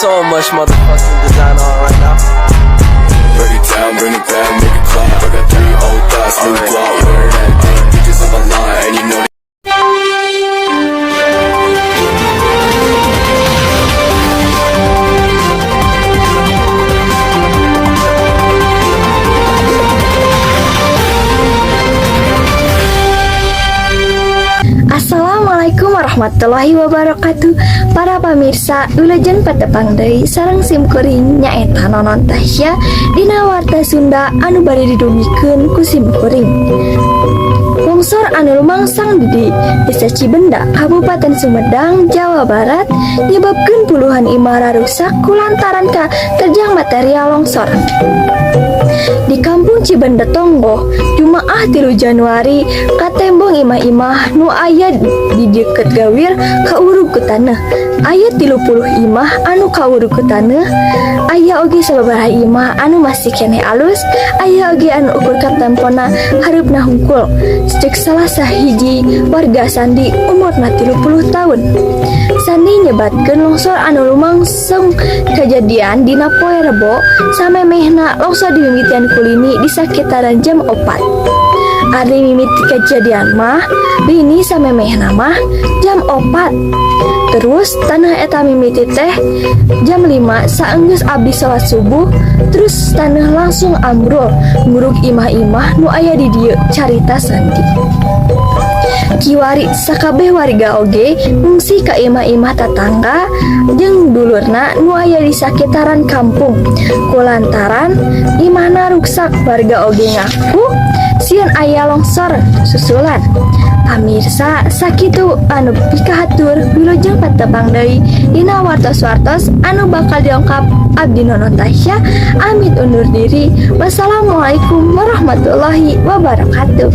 So much motherfucking design on right now. Break it down, bring it back, make it clap. I got three old thoughts, new guap, wear that thing. Bitches on my line, and you know Assalamualaikum warahmatullahi wabarakatuh. Para pamirsa, wilujeng patepang deui sareng sim kuring, nyaeta Nonon Tasya, dina Warta Sunda anu bade didugikeun ku sim kuring. Longsor anu lumangsang di Desa Cibenda, Kabupaten Sumedang, Jawa Barat, nyebabkeun puluhan imah rusak kulantaran katerjang material longsor. Di Kampung Cibenda Tonggoh, Jumaah 3 Januari, katembong imah-imah nu aya di deket gawir kaurug ku taneuh. Aya 30 imah anu kaurug ku taneuh, aya oge sababaraha imah anu masih keneh alus, aya oge anu ukur katempona hareupna hungkul. Cek salah sahiji warga, Sandi, umurna 30 tahun. Sandi nyebatkeun longsor anu lumangsung kejadian dina poe Rebo samemehna. Longsor dimimitian ku lini di sakitaran jam 4. Ari mimiti kejadian mah lini, samemehna mah jam 4. Terus tanah eta mimiti teh jam 5 saenggeus abdi salat subuh, terus tanah langsung ambrol ngurug imah-imah nu aya di dieu, carita Sandi. Kiwari sakabeh warga oge ngungsi ka imah-imah tatangga jeung dulurna nu aya di sakitaran kampung kulantaran imahna ruksak. Warga oge ngaku sieun aya longsor susulan. Pamirsa, sakitu anu pikahatur. Wilujeng patepang deui dina wartos-wartos anu bakal diongkap. Abdi Nonon Tasya amit undur diri. Wassalamualaikum warahmatullahi wabarakatuh.